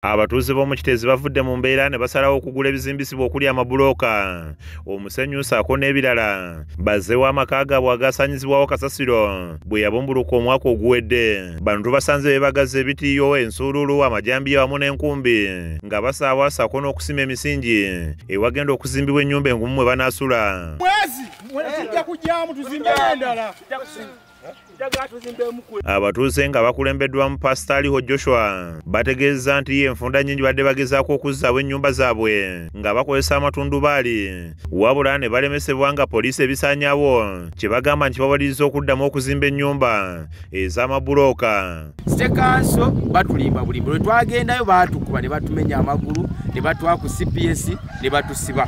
Abatuuze b'omu Kiteezi bavudde mu mbeera ne basalawo okugula ebizimbisibwa okuli amabulooka, omusenyu ssaako n'ebirala. Bazzeewo amaka gaabwe agasaanyizibwawo kasasiro bwe yabumbuluka omwaka oguwedde. Bano tubasanze beebagaza ebitiiyo, ensuululu, amajambiya wamu n'enkumbi nga basaawa ssaako n'okusima emisingi ewagenda okuzimbibwa ennyumba engumu mwe banaasula. Abatuuze nga bakulembeddwamu Pasita Aliho Joshua bategeeza nti enfunda nnyingi badde bagezaako okuzzaawo ennyumba zaabwe nga bakozesa amatundubaali, wabula ne balemesebwa nga poliisi ebisaanyaawo kye bagamba nti bawaliriza okuddamu okuzimba ennyumba ez'amabulooka. State Council batulimba bulimba, lwe twagendayo baatukuba ne batumenya amagulu ne batwa ku CPS ne batusiba.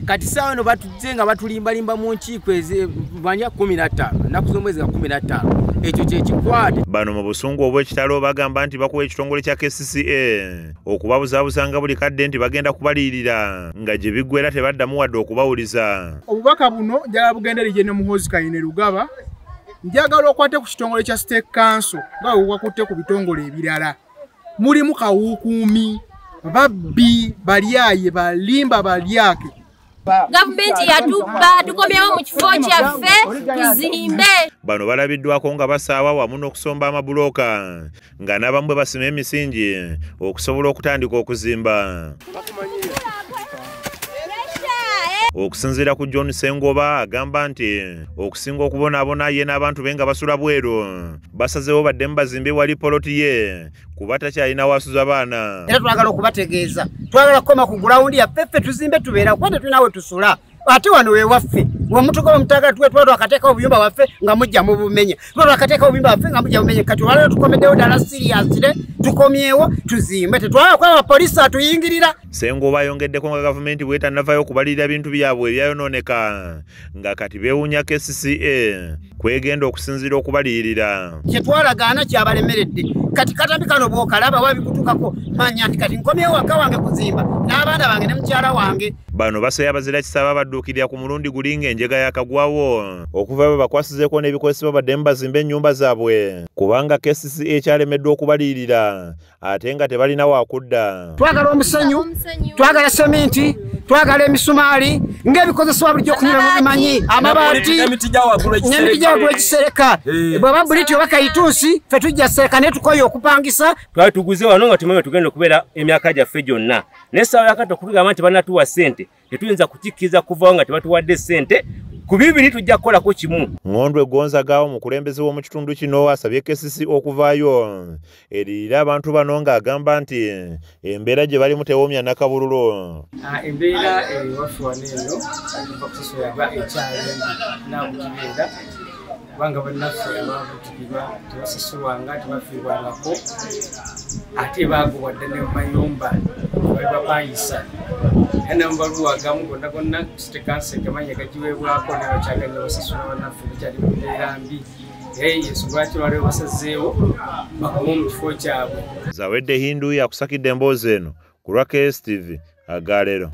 Kati sawa no batutse nga batulimbalimba mu nkiiko ezimanya 15 ennaku z'omwezi nga 15 ekyo kye kikwate. Bano mu busungu obw'ekitalo bagamba nti bakuwa ekitongole kya KCCA okubabuzaabuzanga buli kadde nti bagenda kubaliyirira nga gye biggwera tebaddamu wadde okubawuliza. Obubaka buno njagala bugende eri Gen Muhoozi Kainerugaba, njagala okwate ku kitongole kya State Council nga bwe wakutte ku bitongole ebirala. Mulimu kawukuumi, babbi, balyaye, balimba, balyake. Gavumenti yatubba, tukomyewo mu kifo kyaffe tuzimbe. Bano balabiddwako nga basaawa wamu n'okusomba amabulooka nga n'abamu bwe basima emisingi okusobola okutandika okuzimba. Okusinziira ku John Sengoba agamba nti okusinga okubonaabona ye n'abantu be nga basula bweru basazeewo baddemu bazimbe wali poloti ye kuba takyalina wasuza baana. Era twagala okubategeeza, twagala kukoma ku gulawundi yaffe ffe tuzimbe tubeera kuba tetulina we tusula, ate wano we waffe wemutugoba mutagala tuwe tuba twakateekawo obuyumba bwaffe nga mujja mubumenya, tuba twakateekawo obuyumba bwaffe nga mujja mubumenya. Kati olwaleero tukomeddewo ddala siriyasire, tukomyewo tuzimbe, tetwagala kuba abapoliisi atuyingirira. Sengoba ayongeddeko nga gavumenti bw'etannavaayo okubalirira bintu byabwe ebyayonooneka nga kati beewuunya KCCA kwegenda okusinziira okubaliyirira. Kye twalagaana kyabalemeredde, kati katambi kano bw'okalaba wabikutukako manya nti kati nkomyewo waka wange kuzimba n'abaana bange ne mukyala wange. Bano basabye abazira kisaba badduukirira ku mulundi guli ng'enjega yakagwawo okuva bwe bakwasizeeko n'ebikozesebwa baddemu bazimbe ennyumba zaabwe kubanga KCCA ekyalemeddwa okubaliyirira ate nga tebalina waakudda. Twagala omusenyu, twagala seminti, twagala emisumaali ng'ebikozesebwa bulijjo okunyula mubimanyi, amabaati n'emiti gya waggulu egisereka. Bw'aba buliti oba kayituusi ffe tujja sereka naye tukoye okupangisa. Twali tuguze wano nga tumanyi tugenda okubeera emyaka gyaffe gyonna, naye essaawa yakati okutugamba nti bannatuwa ssente tetuyinza kukikkiriza kuvawo nga tebatuwadde ssente. Ku bibiri tujja kukolako kimu. Ng'ondwe Gonzagawo omukulembeze w'omu kitundu kino asabye KCCA okuvaayo eriyire abantu bano ng'agamba nti embeera gye balimu tewoomya nakabululo. Embeera ewaffe wano eno okuva kusasulwa ekyali nakukibeera kubanga bannaffe ababutikirwa tebasasulwanga, tebafiibwangako, ate baagobwa dda ne mu mayumba bali bapangisa. Era n'amabaluwa agamu gonna gonna State Council gamanya gagiweebwako naye bakyaganya basasula bannaffe bakyali mu mbeera mbi. Naye ensonga lwaki olwaleero basazeewo bakome mu kifo kyabwe. Zawedde Hindu yakusakidde emboozi eno ku lwa KSTV agaleero.